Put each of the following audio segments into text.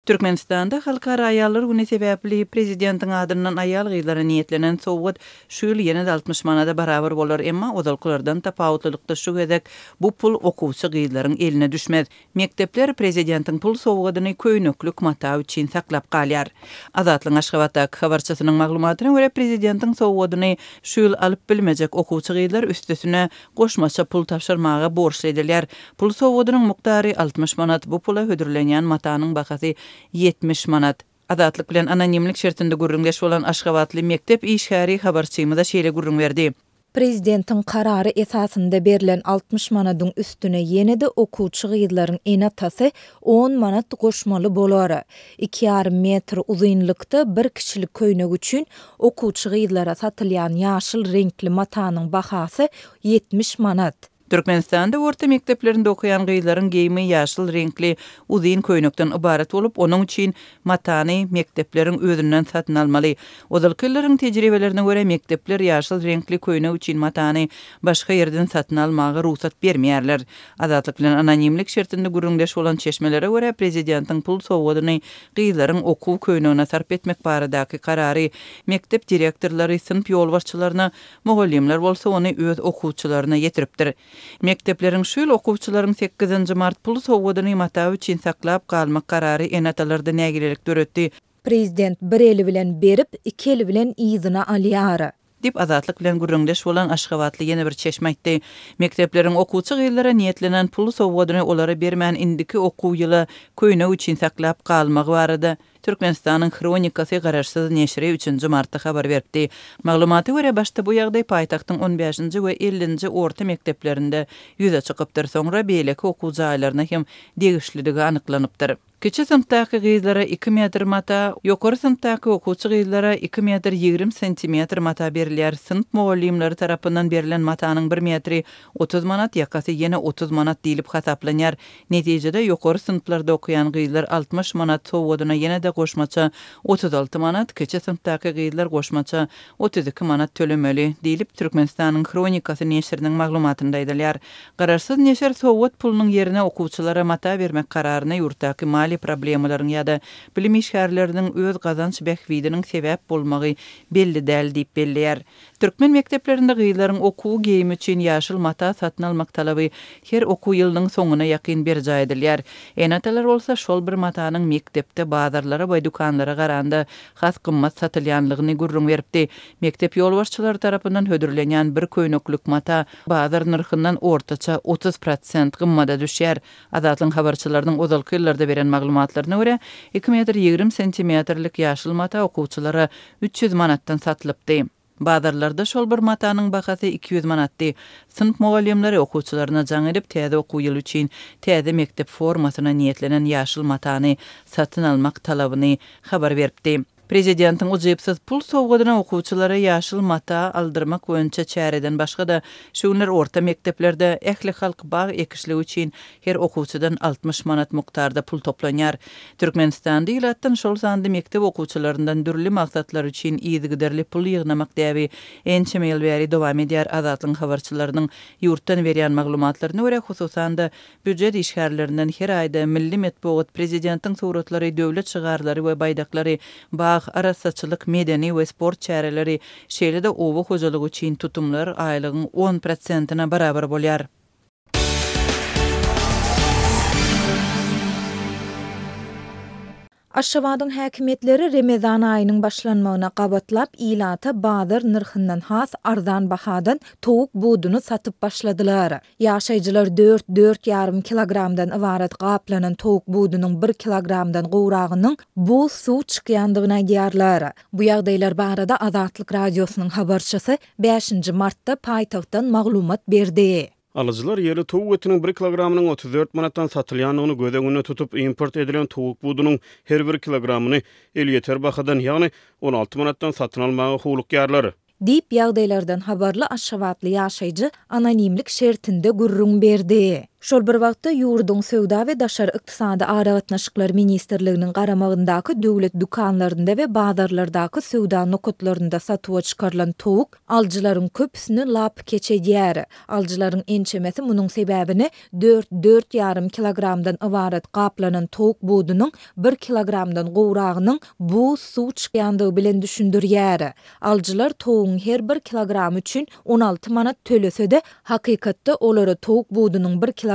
Türkmenistanda Halkara aýallar güni sebäpli prezidentiň adyndan aýal-gyzlara niýetlenen sowgat şu ýyl ýene-de 60 manada barabar bolar, emma ozalkylardan tapawutlylykda şu gezek bu pul okuwçy gyzlaryň eline düşmez. Mekdepler prezidentiň pul sowgadyny köýneklik mata üçin saklap galýar. Azatlygyň Aşgabatdaky habarçysynyň maglumatyna görä, prezidentiň sowgadyny şu ýyl alyp bilmejek okuwçy gyzlar üstesine goşmaça pul tabşyrmaga borçly edilýär. Pul sowgadynyň mukdary 60 manat, bu pula hödürlenýän matanyň bahasy 70 manat. Azatlyk bilen anonimlik şertinde gürrüňdeş bolan aşgabatly mekdep işgäri habarçymyza şeýle gürrüň berdi. Prezidentiň karary esasynda berlen 60 manadyň üstüne ýene-de okuwçy gyzlaryň ene-atasy on manat goşmaly bolar. Iki ýarym metr uzynlykda bir kişilik köýnek üçin okuwçy gyzlara satylýan ýaşyl reňkli matanyň bahasy 70 manat. Türkmenistanda orta mekdeplerinde okaýan gyzlaryň geýimi ýaşyl reňkli uzyn köýnekden ybarat bolup, onuň üçin matany mekdepleriň özünden satyn almaly. Ozalky ýyllaryň tejribelerine görä, mekdepler ýaşyl reňkli köýnek üçin matany başga ýerden satyn almaga rugsat bermeýärler. Azatlyk bilen anonimlik şertinde gürrüňdeş bolan çeşmelere görä, prezidentiň pul sowgadyny gyzlaryň okuw köýnegine sarp etmek baradaky karary mekdep direktorlary synp ýolbaşçylaryna Mugallymlar bolsa ony öz okuwçylaryna ýetiripdir. Mekdepleriň şu ýyl okuwçylaryň sekizinji mart pul sowgadyny mata üçin saklap galmak karary ene-atalarda nägilelik döretdi. Prezident bir eli bilen berip, iki eli bilen yzyna alýar. Diýip, Azatlyk bilen gürrüňdeş bolan aşgabatly ýene bir çeşme aýtdy. Mekdepleriň okuwçy gyzlara niýetlenen pul sowgadyny olara bermän indiki okuw ýyla köýnek üçin saklap galmagy barada Türkmenistanyň Hronikasy garaşsyz neşiri üçünji martda habar beripdi. Maglumata görä, başda bu ýagdaý paýtagtyň on bäşinji we ellinji orta mekdeplerinde ýüze çykypdyr, soňra beýleki okuw jaýlaryna hem degişliligi anyklanypdyr. Kiçi synpdaky gyzlara iki metr mata, ýokary synpdaky okuwçy gyzlara iki metr 20 santimetr mata berilýär. Synp mugallymlary tarapyndan berlen matanyň bir metri 30 manat, ýakasy ýene 30 manat diýlip hasaplanýar. Netijede, ýokary synplarda okaýan gyzlar 60 manat sowgadyna ýene-de goşmaça 36 manat, kiçi synpdaky gyzlar goşmaça 32 manat tölemeli, diýlip, Türkmenistanyň Hronikasy neşiriniň maglumatynda aýdylýar. Garaşsyz neşir sowgat pulunyň ýerine okuwçylara mata bermek kararyna ýurtdaky maliýe problemalaryň ýa-da bilim işgärleriniň öz gazanç bähbidiniň sebäp bolmagy belli däl diýip belleýär. Türkmen mekdeplerinde gyzlaryň okuw geýimi üçin ýaşyl mata satyn almak talaby her okuw ýylynyň soňuna ýakyn berjaý edilýär. Ene-atalar bolsa şol bir matanyň mekdepde bazarlara we dükanlara garanda has gymmat satylýanlygyny gürrüň beripdi. Mekdep ýolbaşçylary tarapyndan hödürlenýän bir köýneklik mata bazar nyrhyndan ortaça 30 prosent gymmada düşýär. Azatlygyň habarçylarynyň ozalky ýyllarda beren maglumatlaryna görä, iki metr 20 sentimetrlik ýaşyl mata okuwçylara 300 manatdan satylypdy. Bazarlarda şol bir matanyň bahasy 200 manatdy. Synp mugallymlary okuwçylaryna jaň edip, täze okuw ýyly üçin täze mekdep formasyna niýetlenen ýaşyl matany satyn almak talabyny habar beripdi. Prezidentiň ujypsyz pul sowgadyna okuwçylara ýaşyl mata aldyrmak boýunça çäreden başga-da, şu günler orta mekdeplerde ählihalk bag ekişligi üçin her okuwçydan 60 manat mukdarda pul toplanýar. Türkmenistanda ilatdan, şol sanda mekdep okuwçylaryndan dürli maksatlar üçin yzygiderli pul ýygnamak däbi ençeme ýyl bäri dowam edýär. Azatlygyň habarçylarynyň ýurtdan berýän maglumatlaryna görä, hususan-da, Býujet işgärlerinden her aýda milli metbugat, prezidentiň suratlary, döwlet şygarlary we baýdaklary, bag, arassaçylyk, medeni we sport çäreleri, şeýle-de oba hojalygy üçin tutumlar aýlygyň on prosentine barabar bolýar. Aşgabadyň häkimiýetleri Remezan aýynyň başlanmagyna gabatlap, ilata bazar nyrhyndan has arzan bahadan towuk buduny satyp başladylar. Ýaşaýjylar dört, dört ýarym kilogramdan ybarat gaplanan towuk budunyň bir kilogramdan gowragynyň buz suw çykýandygyny aýdýarlar. Bu ýagdaýlar barada Azatlyk Radiosynyň habarçysy bäşinji martda paýtagtdan maglumat berdi. Alyjylar ýerli towuk etiniň bir kilogramynyň 34 manatdan satylýandygyny göz öňünde tutup, import edilen towuk budunyň her bir kilogramyny elýeter bahadan, ýagny 16 manatdan satyn almaga howlukýarlar. Diýip, ýagdaýlardan habarly aşgabatly ýaşaýjy anonimlik şertinde gürrüň berdi. Şol bir wagtda, ýurduň Söwda we daşary ykdysady aragatnaşyklar ministrliginiň garamagyndaky döwlet dükanlarynda we bazarlardaky söwda nokatlarynda satuwa çykarylan towuk alyjylaryň köpüsini lapykeç edýär. Alyjylaryň ençemesi munuň sebäbini dört, dört ýarym kilogramdan ybarat gaplanan towuk budunyň bir kilogramdan gowragynyň buz suw çykýandygy bilen düşündirýär. Alyjylar towugyň her bir kilogramy üçin 16 manat tölese-de, hakykatda olara towuk budunyň bir kilogramy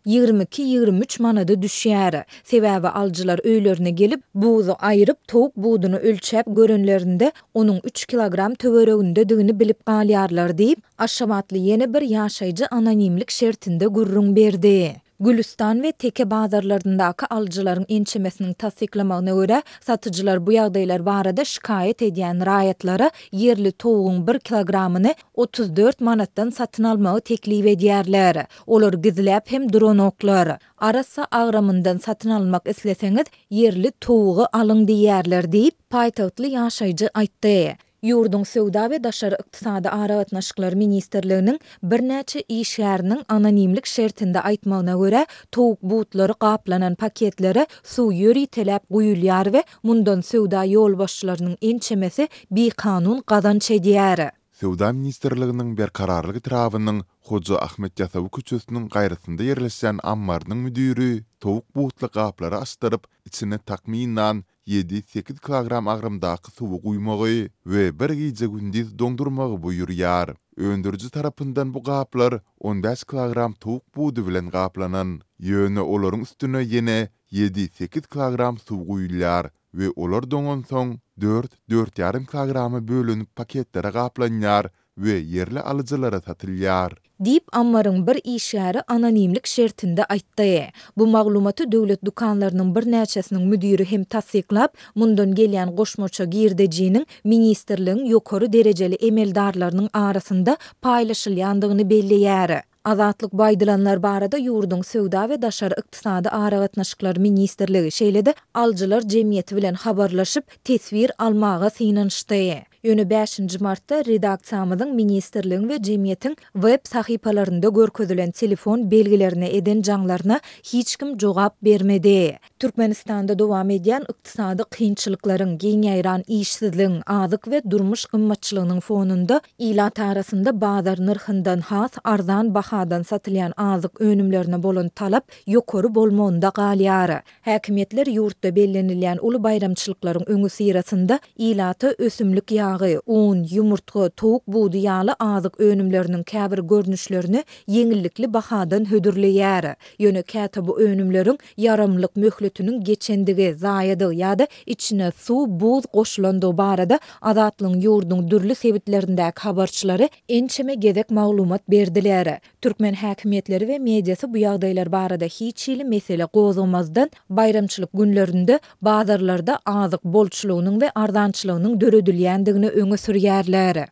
22-23 manada düşýär. Sebäbi alyjylar öýlerine gelip, buzy aýryp, towuk buduny ölçäp görenlerinde, onuň üç kilogram töweregindedigini bilip galýarlar diýip, aşgabatly ýene bir ýaşaýjy anonimlik şertinde gürrüň berdi. Gülüstan we Teke bazarlaryndaky alyjylaryň ençemesiniň tassyklamagyna görä, satyjylar bu ýagdaýlar barada şikaýat edýän raýatlara ýerli towugyň bir kilogramyny 34 manatdan satyn almagy teklip edýärler. Olar gizläp hem duranoklar. Arassa agramyndan satyn almak isleseňiz, ýerli towugy alyň diýýärler diýip, paýtagtly ýaşaýjy aýtdy. Ýurduň Söwda we daşary ykdysady aragatnaşyklar ministrliginiň birnäçe işgäriniň anonimlik şertinde aýtmagyna görä, towuk butlary gaplanan paketlere suw ýöriteläp guýulýar we mundan söwda ýolbaşçylarynyň ençemesi bikanun gazanç edýär. Söwda ministrliginiň Berkararlyk etrabynyň Hoja Ahmet Ýasawy köçesiniň gaýrasynda ýerleşýän ammarynyň müdiri towuk butly gaplary açdyryp, içine takmynan ýedi-sekiz kilogram agramdaky suwy guýmagy we bir gije-gündiz doňdurmagy buýurýar. Öndüriji tarapyndan bu gaplar on bäş kilogram towuk budy bilen gaplanan. Ýöne olaryň üstüne ýene ýedi-sekiz kilogram suw guýulýar we olar doňansoň, dört, dört ýarym kilograma bölünip paketlere gaplanýar we ýerli alyjylara satylýar. Diýip, ammaryň bir işgäri anonimlik şertinde aýtdy. Bu maglumaty döwlet dükanlarynyň birnäçesiniň müdiri hem tassyklap, mundan gelýän goşmaça girdejiniň ministrligiň ýokary derejeli emeldarlarynyň arasynda paýlaşylýandygyny belleýär. Azatlyk bu aýdylanlar barada ýurduň Söwda we daşary ykdysady aragatnaşyklar ministrligi, şeýle-de alyjylar jemgyýeti bilen habarlaşyp, teswir almaga synanyşdy. Ýöne bäşinji martda redaksiýamyzyň ministrligiň we jemgyýetiň web sahypalarynda görkezilen telefon belgilerine eden jaňlaryna hiç kim jogap bermedi. Türkmenistanda dowam edýän ykdysady kynçylyklaryň, giň ýaýran işsizligiň, azyk we durmuş gymmatçylygynyň fonunda ilat arasynda bazar nyrhyndan has arzan bahadan satylýan azyk önümlerine bolan talap ýokary bolmagynda galýar. Häkimiýetler ýurtda bellenilýän uly baýramçylyklaryň öňüsyrasynda ilata ösümlik ýagy, un, ýumurtga, towuk budy ýaly azyk önümleriniň käbir görnüşlerini ýeňillikli bahadan hödürleýär. Ýöne käte bu önümleriň ýaramlyk möhletiniň geçendigi, zaýadygy ýa-da içine suw, buz goşulandygy barada Azatlygyň ýurduň dürli sebitlerindäki habarçylary ençeme gezek maglumat berdiler. Türkmen häkimiýetleri we mediasy bu ýagdaýlar barada hiç hili mesele gozgamazdan, baýramçylyk günlerinde bazarlarda azyk bolçulygynyň we arzançylygynyň döredilýändigini öňe sürýärler.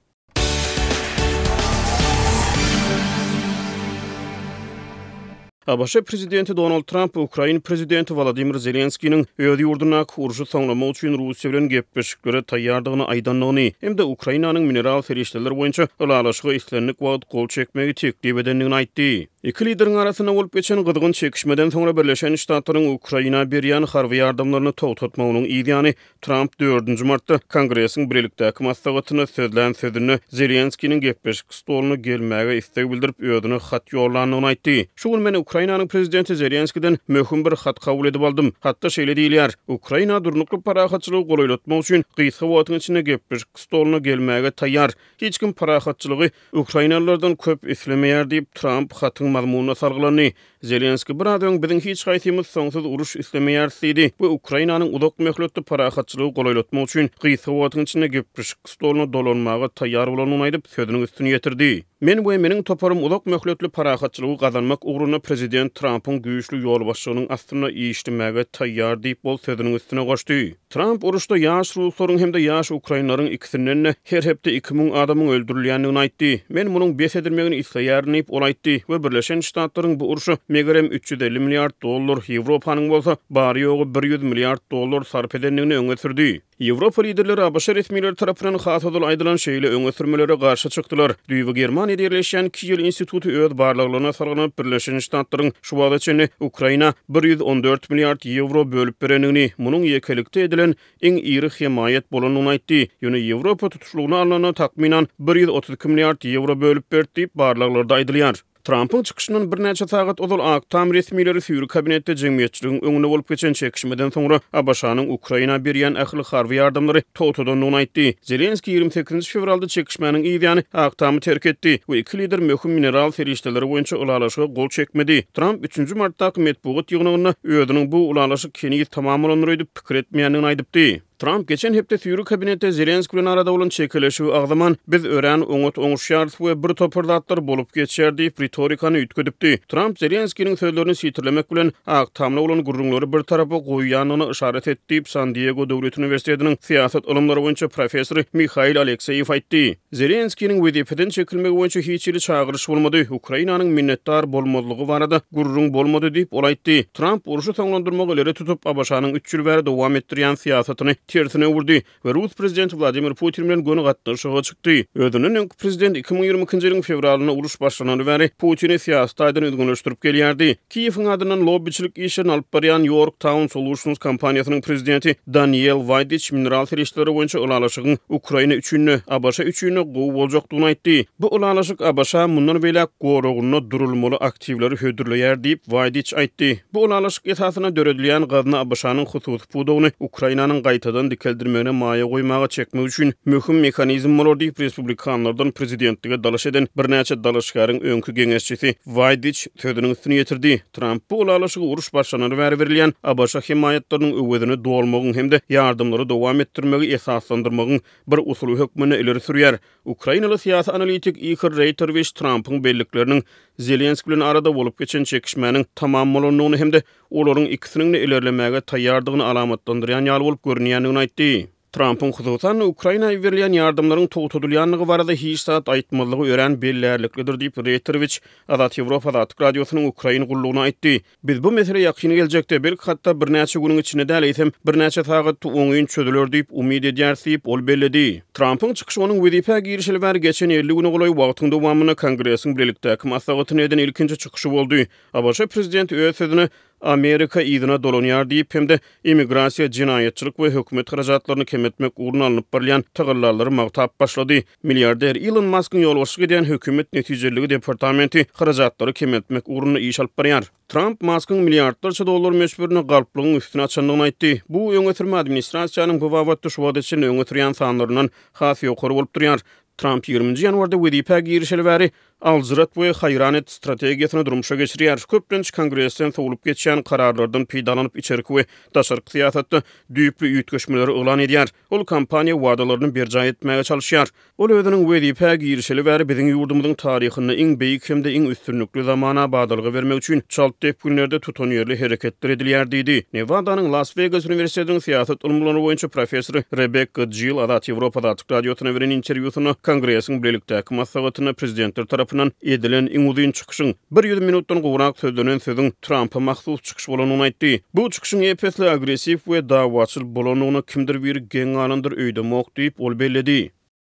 ABŞ prezidenti Donald Tramp ukrain prezidenti Wolodymyr Zelenskiniň öz ýurdundaky urşy soňlamak üçin Russiýa bilen gepleşiklere taýýardygyny aýdandygyny hem-de Ukrainanyň mineral serişdeler boýunça ylalaşyga islendik wagt gol çekmegi teklip edendigini aýtdy. Iki lideriň arasynda bolup geçen gyzgyn çekişmeden soňra Birleşen Ştatlaryň Ukraina berýän harby ýardamlaryny togtatmagynyň yzýany Tramp dördünji martda Kongresiň bilelikdäki maslahatynda sözlän sözünde Zelenskiniň gepleşik stoluna gelmäge isleg bildirip, özüne hat ýollandygyny aýtdy. Şu gün men Ukrainanyň prezidenti Zelenskiden möhüm bir hat kabul edip aldym. Hatda şeýle diýilýär, Ukraina durnukly parahatçylygy golaýlatmak üçin gysga wagtyň içinde gepleşik stoluna gelmäge taýýar. Hiç kim parahatçylygy ukrainalylardan köp islemeýär diýip, Tramp hatyň mazmunyna salgylandy. Zelenskiý biraz öň biziň hiç haýsymyz soňsuz uruş islemeýäris diýdi we Ukrainanyň uzak möhletli parahatçylygy golaýlatmak üçin gysga wagtyň içinde gepleşik stoluna dolanmaga taýýar bolandygyny aýdyp, sözüniň üstüni ýetirdi. Men we meniň toparym uzak möhletli parahatçylygy gazanmak ugrunda prezident Trampyň güýçli ýolbaşçylygynyň astynda işlemäge taýýar diýip, ol sözüniň üstüne goşdy. Tramp uruşda ýaş ruslaryň hem-de ýaş ukrainleriň ikisinden-de her hepde 2000 adamyň öldürilýändigini aýtdy. Men munuň bes edilmegini isleýärin diýip, ol aýtdy we Birleşen Ştatlaryň bu urşa megerem, 350 milliard dollar, Ýewropanyň bolsa bary-ýogy 100 milliard dollar sarp edendigini öňe sürdi. Ýewropa liderleri ABŞ resmileri tarapyndan has ozal aýdylan şeýle öňe sürmelere garşy çykdylar. Düýbi Germaniýada ýerleşýän Kiel instituty öz barlaglaryna salgylanyp, Birleşen Ştatlaryň şu wagta çenli Ukraina 114 milliard ýewro bölüp berendigini, munuň ýekelikde edilen iň iri hemaýat bolandygyny aýtdy. Ýöne Ýewropa tutuşlygyna alnanda takmynan 132 milliard ýewro bölüp berdi diýip, barlaglarda aýdylýar. Trampyň çykyşyndan birnäçe sagat ozal Ak Tam resmileri süýri kabinetde jemgyýetçiligiň öňünde bolup geçen çekişmeden soňra ABŞ-nyň Ukraina berýän ähli harby ýardamlary togtadandygyny aýtdy. Zelenskiý 28 fewralda çekişmäniň yz ýany Ak Tamy terk etdi we iki lider möhüm mineral serişdeleri boýunça ylalaşyga gol çekmedi. Tramp üçünji martdaky metbugat ýygnagynda özüniň bu ylalaşyk heniz tamam bolandyr öýdüp pikir etmeýändigini aýdypdy. Tramp geçen hepde süýri kabinetde Zelenskiý bilen arada bolan çekeleşigi agzaman, Biz örän oňat oňuşýarys we bir topar zatlar bolup geçýär diýip, ritorikany üýtgedipdi. Tramp Zelenskiniň sözlerini sitirlemek bilen, Ak Tamda bolan gürrüňleri bir tarapa goýýandygyna yşarat etdi diýip, San-Diego döwlet uniwersitetiniň syýasat ylymlary boýunça professory Mihail Alekseýew aýtdy. Zelenskiniň wezipeden çekilmegi boýunça hiç hili çagyryş bolmady, Ukrainanyň minnetdar bolmazlygy barada gürrüň bolmady diýip, ol aýtdy. Tramp urşy soňlandyrmagy ileri tutup, ABŞ-nyň üç ýyl bäri dowam etdirýän syýasatyny tersine öwürdi we rus prezidenti Wladimir Putin bilen göni gatnaşyga çykdy. Özünden öňki prezident 2022-nji ýylyň fewralynda uruş başlanany bäri Putini syýasy taýdan üzňeleşdirip gelýärdi. Kiýewiň adyndan lobbiçilik işlerini alyp barýan Yorktown Solutions kompaniýasynyň prezidenti Daniel Waýdiç mineral serişdeleri boýunça ylalaşygyň Ukraina üçin-de, ABŞ üçin-de gowy boljakdygyny aýtdy. Bu ylalaşyk ABŞ-a mundan beýläk goragynda durulmaly aktiwleri hödürleýär diýip, Waýdiç aýtdy. Bu ylalaşyk esasynda döredilýän gazna ABŞ-nyň hususy pudagyny Ukrainanyň gaýtadan dikeldirmegine maýa goýmaga çekmek üçin möhüm mehanizm bolar diýip, respublikanlardan prezidentlige dalaş eden birnäçe dalaşgäriň öňki geňeşçisi Waýdiç sözüniň üstüni ýetirdi. Tramp bu ylalaşygy uruş başlanaly bäri berilýän ABŞ hemaýatlarynyň öwezini dolmagyň hem-de ýardamlary dowam etdirmegi esaslandyrmagyň bir usuly hökmünde ileri sürýär. Ukrainaly syýasy analitik Ihor Reýterwiç Trampyň bellikleriniň Zelenski bilen arada bolup geçen çekişmäniň tamam bolandygyny hem-de olaryň ikisiniň-de ilerlemäge taýýardygyny alamatlandyrýan ýaly bolup görünýändigini aýtdy. Trampyň hususan-da Ukraina iberilýän ýardamlaryň togtadylýandygy barada hiç zat aýtmazlygy örän bellärliklidir diýip, Reýterwiç Azat Ýewropa Azatlyk Radiosynyň ukrain gullugyna aýtdy. Biz bu mesele ýakyn geljekde, belki hatda birnäçe günüň içinde däl, eýsem, birnäçe sagatda oňyn çözüler diýip umyt edýäris diýip, ol belledi. Trampyň çykyşy onuň wezipä girişeli bäri geçen 50 güne golaý wagtyň dowamynda Kongresiň bilelikdäki maslahatynda eden ilkinji çykyşy boldy. ABŞ prezidenti öz sözüne Amerika yzyna dolanýar diýip hem-de immigrasiýa, jenaýatçylyk we hökümet harajatlaryny kemeltmek ugrunda alnyp barylýan tagallalary magtap başlady. Milliarder Ilon Maskyň ýolbaşçylyk edýän Hökümet netijeliligi departamenti harajatlary kemeltmek ugrunda iş alyp barýar. Tramp Maskyň milliardlarça dollar möçberinde galplygyň üstüni açandygyny aýtdy. Bu öňe sürme administrasiýanyň bu babatda şu wagta çenli öňe sürýän sanlaryndan has ýokary bolup durýar. Tramp ýigriminji ýanwarda wezipä girişeli bäri aljyrat we haýran et strategiýasyny durmuşa geçirýär. Köplenç Kongresden sowlup geçýän kararlardan peýdalanyp içerki we daşarky syýasatda düýpli üýtgeşmeleri yglan edýär. Ol kampaniýa wadalaryny berjaý etmäge çalyşýar. Ol özüniň wezipä girişeli bäri biziň ýurdumyzyň taryhynda iň beýik hem-de iň üstünlikli zamana badalga bermek üçin çalt depginlerde tutanýerli hereketler edilýär diýdi. Newadanyň Las-Wegas uniwersitetiniň syýasat ylymlary boýunça professory Rebekka Jill Azat Ýewropa Azatlyk Radiosyna beren interwýusynda Kongresiň bilelikdäki maslahatynda prezidentler tarapyndan edilen iň uzyn çykyşyň, 100 minutdan gowrak sözlenen sözüň Trampa mahsus çykyş bolandygyny aýtdy. Bu çykyşyň ep-esli agressiw we dawaçyl bolandygyna kimdir biri geň galandyr öýdemok diýip, ol belledi.